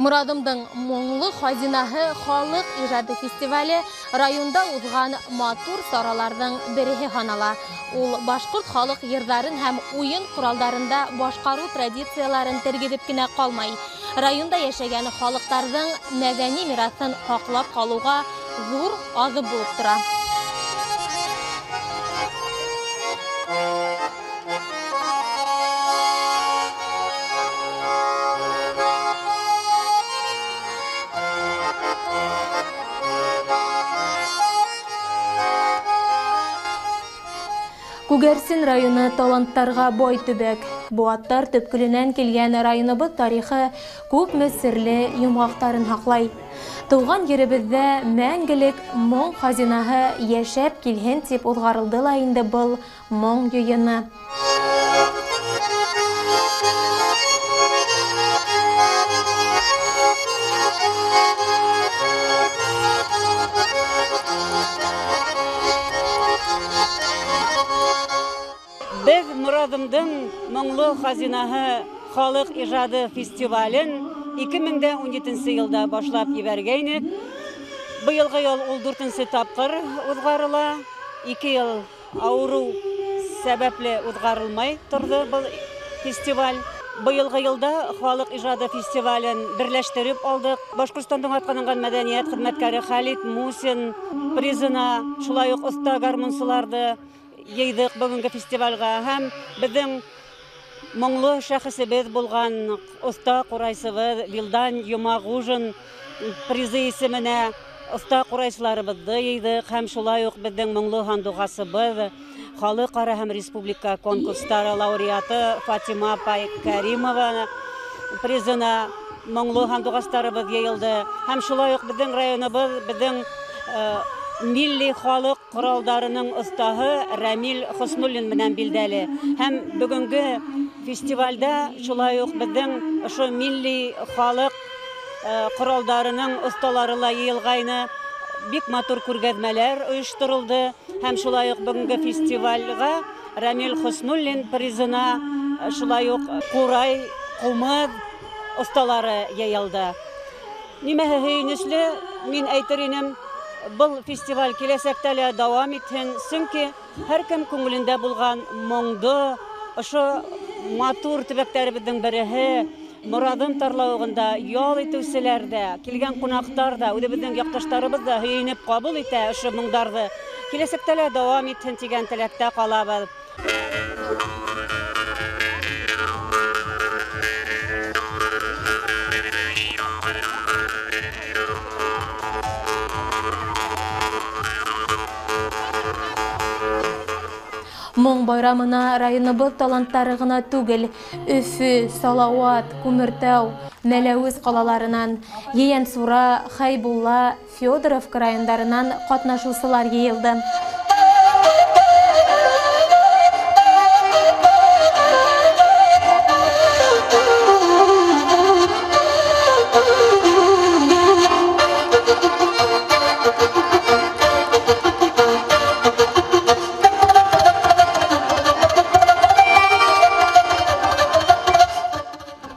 Морадымдың моңло хазинаһы халыҡ ижады фестивале районда уҙған матур сараларҙың береһе һанала. Ул башҡорт халыҡ йырҙарын һәм уйын ҡоралдарында башҡарыу традицияларын тергеҙеп кенә ҡалмай. Районда йәшәгән халыҡтарҙың мәҙәни мираҫын һаҡлап ҡалыуға ҙур аҙым булып тора. Күгәрсен районы таланттарға бай төбәк. Быуаттар төпкөлөнән килгән районыбыҙ тарихы күпме серле йомғаҡтарын һаҡлай. Тыуған еребеҙҙә мәңгелек моң хазинаһы йәшәп килһен тип уҙғарылды ла инде был моң йыйыны. Беҙ Морадымдың моңло хазинаһы халыҡ ижады фестивален 2017 йылда башлап ебәргәйнек. Быйылғы йыл ул 4-нсе тапҡыр уҙғарыла. 2 йыл ауырыу сәбәпле уҙғарылмай торҙо был фестиваль. Быйылғы йылда халыҡ ижады фестивален берләштереп алдыҡ. Башҡортостандың атҡаҙанған мәҙәниәт хеҙмәткәре Хәлит Мусин призына шулай уҡ оҫта гармунсыларҙы йыйҙыҡ бөгөнгө фестивалгә, һәм беҙҙең моңло шәхесебеҙ булған оҫта ҡурайсыбыҙ Вилдан Йомағужин призы исеменә оҫта ҡурайсыларыбыҙҙы йыйҙыҡ, һәм шулай уҡ беҙҙең моңло һандуғасыбыҙ халыҡ-ара һәм республика конкурстары лауреаты Фатима апай Кәримова призына моңло һандуғастарыбыҙ йыйылды. Һәм шулай уҡ беҙҙең районыбыҙ, беҙҙең милли халыҡ ҡоралдарының оҫтаһы Рәмил Хөснуллин менән билдәле. Һәм бөгөнгө фестивалдә шулай уҡ беҙҙең ошо милли халыҡ ҡоралдарының оҫталары ла йыйылғайны. Бик матур күргәҙмәләр ойошторолдо. Һәм шулай уҡ бөгөнгө фестивалгә Рәмил Хөснуллин призына шулай уҡ ҡурай, ҡумыҙ оҫталары йыйылды. Нимәһе һөйөнөслө, мин әйтер инем, был фестиваль киләсәктә лә дауам итһен, сөнки һәр кем күңелендә булған моңдо ошо матур төбәктәребеҙҙең береһе Морадым тарлауығында ял итеүселәр ҙә, килгән ҡунаҡтар ҙа, үҙебеҙҙең яҡташтарыбыҙ ҙа һөйөнөп ҡабул итә ошо моңдарҙы. Киләсәктә лә дауам итһен тигән теләктә ҡалабыҙ. Моң байрамына районыбыҙ таланттары ғына түгел, Өфө, Салауат, Күмертау, Мәләүез ҡалаларынан, Ейәнсура, Хәйбулла, Федоровка райондарынан ҡатнашыусылар йыйылды.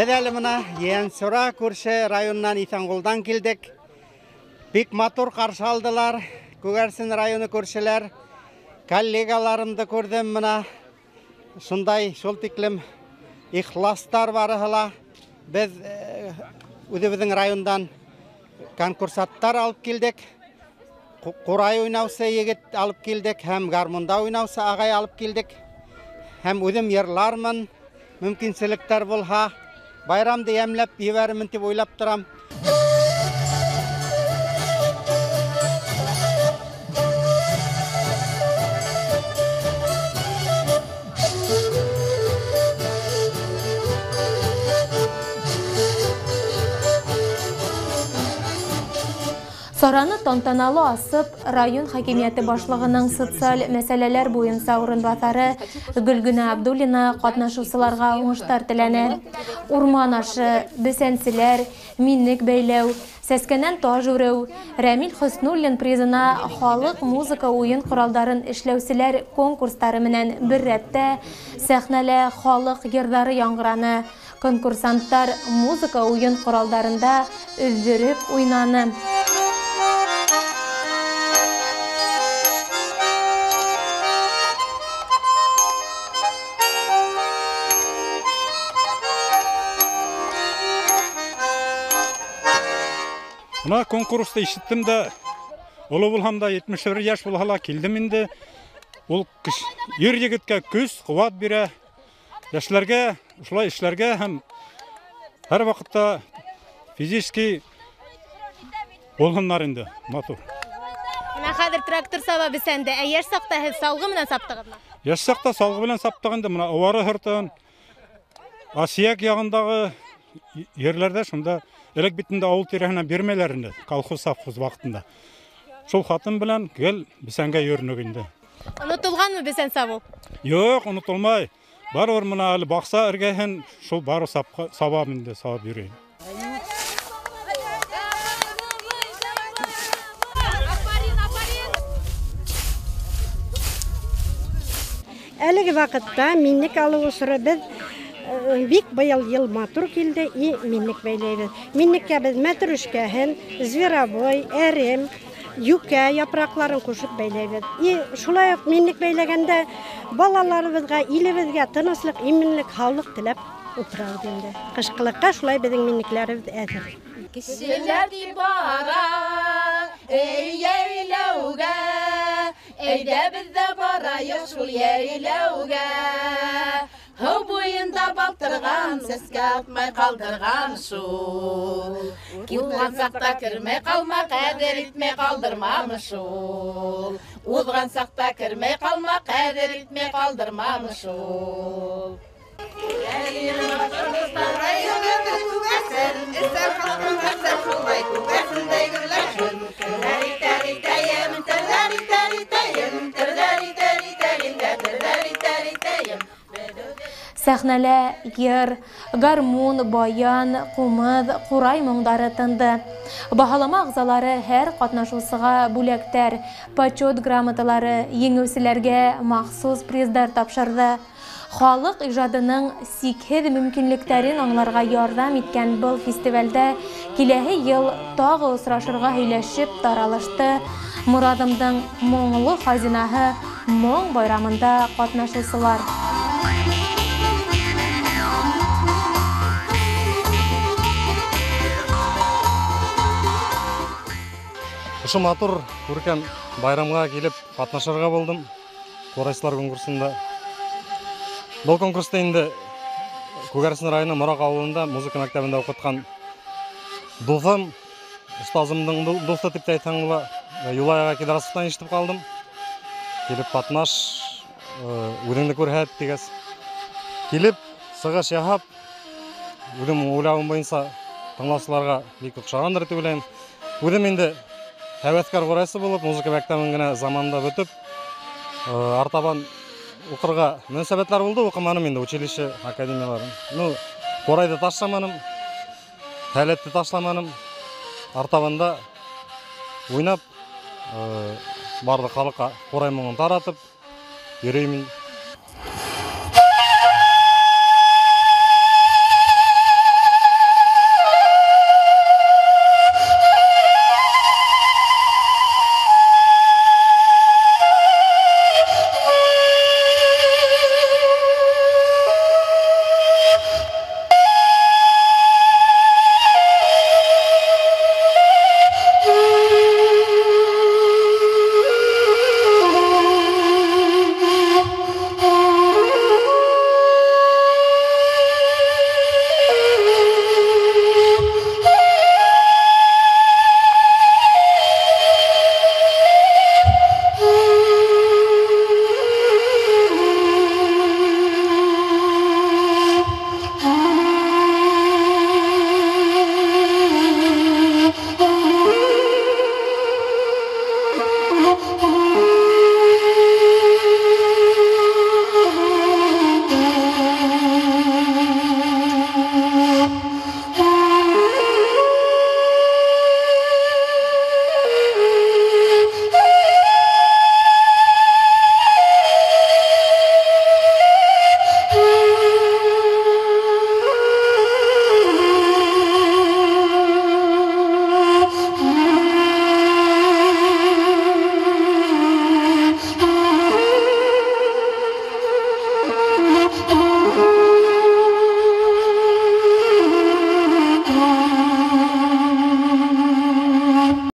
Беҙ әле мына Ейәнсура күрше районынан Иҫәнғолдан килдек. Бик матур ҡаршы алдылар Күгәрсен районы күршеләр. Коллегаларымды күрҙем мына. Шундай шул тиклем ихластар барыһы ла. Беҙ үҙебеҙҙең райондан конкурсанттар алып килдек. Ҡурай уйнаусы егет алып килдек һәм гармунда уйнаусы ағай алып килдек. Һәм үҙем йырлармын, мөмкинселектәр булһа, байрамды йәмләп ебәрермен тип уйлап торам. Сараны тантаналы асып, район хакимиәте башлығының социаль мәсьәләләр буйынса урынбаҫары Гөлгөнә Абдуллина ҡатнашыусыларға уңыштар теләне. Урман ашы, бесәнселәр, минек бәйләү, сәскәнән таж үреү, Рәмил Хөснуллин призына халыҡ музыка уйын ҡоралдарын эшләүселәр конкурстары менән бер рәттә сәхнәлә халыҡ йырҙары яңғыраны. Конкурсанттар музыка уйын ҡоралдарында өҙҙөрөп уйнаны. Мына конкурста ишеттем дә, оло булһам да 71 йәш булһа ла килдем инде. Ул ир егеткә көс, ҡеүәт бирә. Йәшләргә, шулай эшләргә һәм һәр ваҡытта физически булһыннар инде, матур. Мына хәҙер трактор саба бесәндә, ә йәш саҡта һеҙ салғы менән саптығыҙмы? Йәш саҡта салғы менән саптыҡ инде, мына Овары һыртын, Асияк яғындағы ерләрҙә шунда элек бит инде ауыл тирәһенән бирмәйләр инде, колхоз совхоз ваҡытында. Шул хатын белән гел бесәнгә йөрөнөк инде. Онотолғанмы бесән сабыу? Юҡ, онотолмай. Барыбер мына әле баҡса эргәһен шул бары сабам инде, сабып йөрөйм. Әлеге ваҡытта минлек алыу осоро беҙ бик быйыл йыл матур килде и минлек бәйләйбеҙ. Минлеккә беҙ мәтрүшкәһен, зверобой, әрем, юкә япраҡларын ҡушып бәйләйбеҙ. И шулай уҡ минлек бәйләгәндә балаларыбыҙға, илебеҙгә тыныслыҡ, именлек, һаулыҡ теләп ултырабыҙ инде. Ҡышҡылыҡҡа шулай беҙҙең минлекләребеҙ әҙер. Кешеләр тип бара, йәйләүгә, әйҙә беҙ ҙә барайыҡ шул йәйләүгә. Һыу буйында балтырған, сәскә атмай ҡалдырған шул. Уҙған саҡта кермәй ҡалма, ҡәҙер итмәй ҡалдырмамы шул. Уҙған саҡта кермәй ҡалма, ҡәҙер итмәй ҡалдырмамы шул. Сәхнәлә йыр, гармун, баян, ҡумыҙ, ҡурай моңдары тынды. Баһалама ағзалары һәр ҡатнашыусыға бүләктәр, почет грамоталары, еңеүселәргә махсус приздар тапшырҙы. Халыҡ ижадының сикһеҙ мөмкинлектәрен аңларға ярҙам иткән был фестивалдә киләһе йыл тағы осрашырға һөйләшеп таралышты. Морадымдың моңло хазинаһы моң байрамында ҡатнашыусылар. Ошо матур күркәм байрамға килеп ҡатнашырға булдым ҡурайсылар конкурсында. Был конкурста инде Күгәрсен районы Мораҡ ауылында музыка мәктәбендә уҡытҡан дуҫым, остазымдың дуҫы тип тә әйтһәң була, Юлай ағай Кидрасовтан ишетеп ҡалдым. Килеп ҡатнаш, үҙеңде күрһәт тигәс. Килеп сығыш яһап, үҙем уйлауым буйынса тыңлаусыларға бик оҡшағандыр тип уйлайым. Үҙем инде һәүәҫкәр ҡурайсы булып, музыка мәктәбен генә заманында бөтөп, артабан уҡырға мөнәсәбәтләр булды, уҡыманым инде училище, академияларын. Ну, ҡурайҙы ташламаным, һәләтте ташламаным. Артабанда уйнап, барлыҡ халыҡҡа ҡурай моңон таратып йөрөйм.